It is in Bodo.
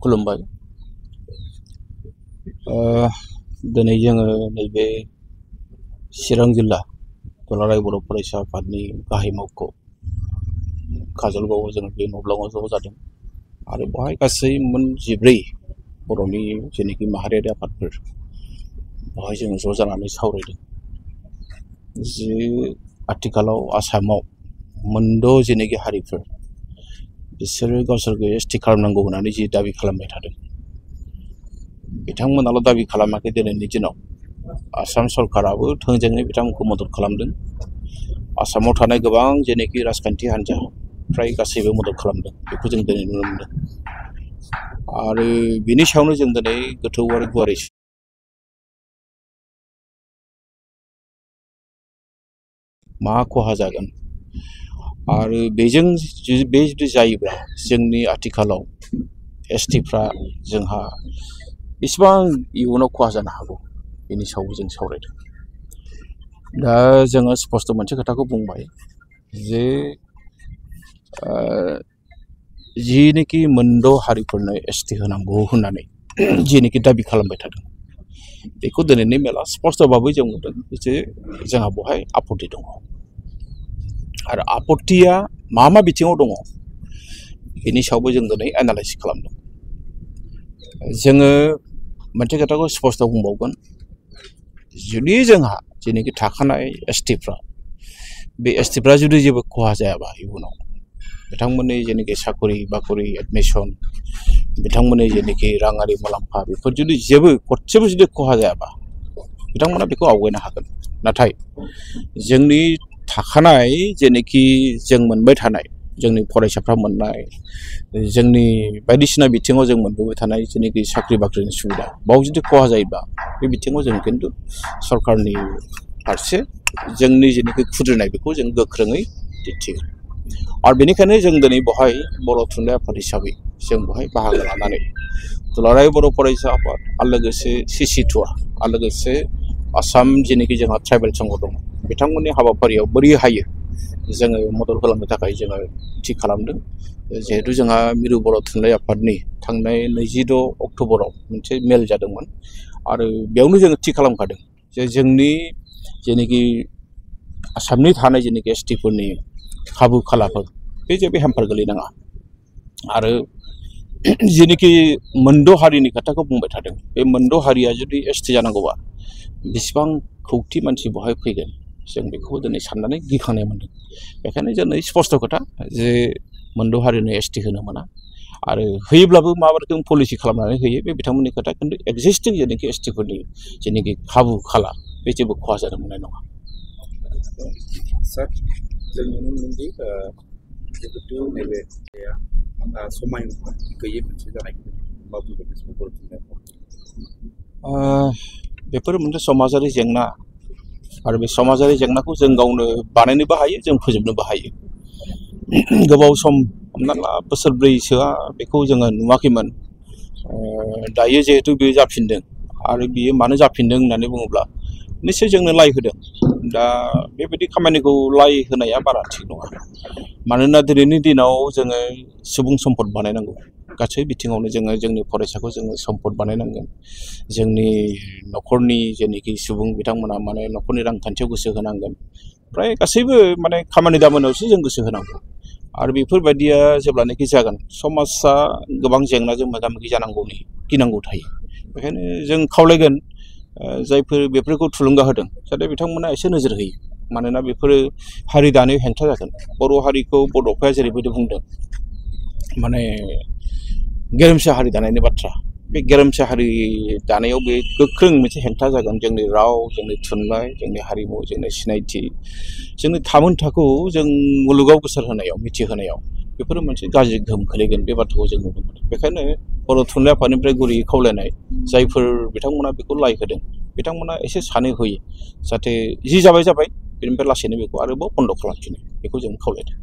खुलुमबाय दिनै जोङो नैबे चिरां जिल्ला दुलाराय बर' फरायसा आफादनि गाहाय मावख' काजलगावआव जोङो बे न'ब्लाङाव ज' जादों आरो बेवहाय गासै मोन 14 बर'नि जेनाखि माहारियारि आफादफोर बेवहाय जोङो ज' जानानै सावरायदों जे आथिखालाव आसामाव मोनद' जेनाखि हारिफोर बिसोरो गावसोरखौ एसटि खालामनांगौ होननानै जि दाबि खालामबाय थादों बिथांमोनाल' दाबि खालामाखै दिनैनि दिनाव आसाम सरकाराबो थोंजोङै बिथांमोनखौ मदद खालामदों आसामाव थानाय गोबां जेनाखि राजखान्थि हान्जा फ्राय गासैबो मदद खालामदों बेखौ जों दिनै नुनो मोनदों आरो बिनि सायावनो जों दिनै गोथौ आरो गुवारै मा खहा जागोन आरो बेजों जुदि जायोब्ला जोंनि आथिखालाव एसटिफ्रा जोंहा बेसेबां इयुनाव खहा जानो हागौ बेनि सायाव जों सावरायदों दा जोङो स्पष्ट मोनसे खोथाखौ बुंबाय जे जिनेखि मोनद' हारिफोरनो एसटि होनांगौ होननानै जिनेखि दाबि खालामबाय थादों बेखौ दिनैनि मेला स्पष्टभाबै जों नुदों जे जोंहा बेवहाय आपत्ति दङ आरो आपत्तिया मा बिथिङाव दङ बेनि सायावबो जों दिनै एनालाइसिस खालामदों जोङो मोनसे खोथाखौ स्पष्ट बुंबावगोन जुदि जोंहा जेनेखि थाखानाय एसटिफ्रा बे एसटिफ्रा जुदि जेबो खहा जायाबा इयुनाव बिथांमोननि जेनेखि साखरि बाखरि एडमिसन बिथांमोननि जेनेखि राङारि मुलाम्फा बेफोर जुदि जेबो गरसेबो जुदि खहा जायाबा बिथांमोना बेखौ आवगायनो हागोन नाथाय जोंनि थाखानाय जेनेखि जों मोनबाय थानाय जोंनि फरायसाफ्रा मोननाय जोंनि बायदिसिना बिथिङाव जों मोनबोबाय थानाय जेनेखि साख्रि बाख्रिनि सुबिदा बाव जुदि खहा जायोबा बे बिथिङाव जों खिन्थु सरकारनि फारसे जोंनि जेनेखि खुद्रिनाय बेखौ जों गोख्रोङै दिन्थिगोन आरो बेनिखायनो जों दिनै बेवहाय बर' थुनलाइ आफाद हिसाबै जों बेवहाय बाहागो लानानै दुलाराय बर' फरायसा आफाद आरो लोगोसे सिसिटुआ आरो लोगोसे आसाम जेनेखि जोंहा ट्राइबेल संघ दङ बिथांमोननि हाबाफारियाव बोरै हायो जोङो मदद खालामनो थाखाय जोङो थि खालामदों जिहेतु जोंहा मिरु बर' थुनलाइ आफादनि थांनाय 22 अक्ट'बराव मोनसे मेल जादोंमोन आरो बेयावनो जोङो थि खालामखादों जे जोंनि जेनेखि आसामनि थानाय जेनेखि एसटिफोरनि खाबु खालाफोर बे जेबो हेम्पार गोलैनाङा आरो जेनेखि मोनद' हारिनि खोथाखौ बुंबाय थादों बे मोनद' हारिया जुदि एसटि जानांगौबा बेसेबां खौथि मानसि बेवहाय फैगोन जों बेखौ दिनै साननानै गिखांनाय मोनदों बेखायनो जोंनि स्पष्ट खोथा जे मोनद' हारिनो एसटि होनो मोना आरो होयोब्लाबो माबा रोखोम पलिसि खालामनानै होयो बे बिथांमोननि खोथा खिन्थु एक्जिस्टिं जेनेखि एसटिफोरनि जेनेखि खाबु खाला बे जेबो खहा जानो मोननाय नङा सार जों नुनो मोनदोंदि जिहेतु नैबे समाय गैयै मोनसे जानायखौ मा बुंगोन बे समाव बर' थुनलाइयाव बेफोर मोनसे समाजारि जेंना आरो बे समाजारि जेंनाखौ जों गावनो बानायनोबो हायो जों फोजोबनोबो हायो गोबाव सम हमना ला बोसोरब्रैसोआ बेखौ जोङो नुवाखैमोन दायो जिहेतु बे जाफिनदों आरो बियो मानो जाफिनदों होननानै बुङोब्ला निश्चय जोंनो लाइ होदों दा बेबायदि खामानिखौ लाइ होनाया बारा थिग नङा मानोना दिनैनि दिनाव जोङो सुबुं सम्पद बानायनांगौ गासै बिथिङावनो जोङो जोंनि फरायसाखौ जोङो सम्पद बानायनांगोन जोंनि न'खरनि जेनेखि सुबुं बिथांमोना माने न'खरनि रांखान्थियाव गोसो होनांगोन फ्राय गासैबो माने खामानि दामानियावसो जों गोसो होनांगौ आरो बेफोरबायदिया जेब्लानाखि जागोन समाजा गोबां जेंनाजों मोगा मोगि जानांगौनि गिनांगौ थायो बेखायनो जों खावलायगोन जायफोर बेफोरखौ थुलुंगा होदों जाहाथे बिथांमोना एसे नोजोर होयो मानोना बेफोरो हारि दानायाव हेंथा जागोन बर' हारिखौ बड'फाया जेरैबायदि बुंदों माने गेरेमसा हारि दानायनि बाथ्रा बे गेरेमसा हारि दानायाव बे गोख्रों मोनसे हेंथा जागोन जोंनि राव जोंनि थुनलाइ जोंनि हारिमु जोंनि सिनायथि जोंनि थामोनथाखौ जों मुलुगाव गोसारहोनायाव मिथिहोनायाव बेफोरो मोनसे गाज्रि गोहोम खोलैगोन बे बाथ्राखौ जों नुनो मोनो बेखायनो बर' थुनलाइ आफादनिफ्राय गुरैयै खावलायनाय जायफोर बिथांमोना बेखौ लाइ होदों बिथांमोना एसे सानै होयो जाहाथे जि जाबाय बेनिफ्राय लासैनो बेखौ आरोबाव बन्द' खालामफिनो बेखौ जों खावलायदों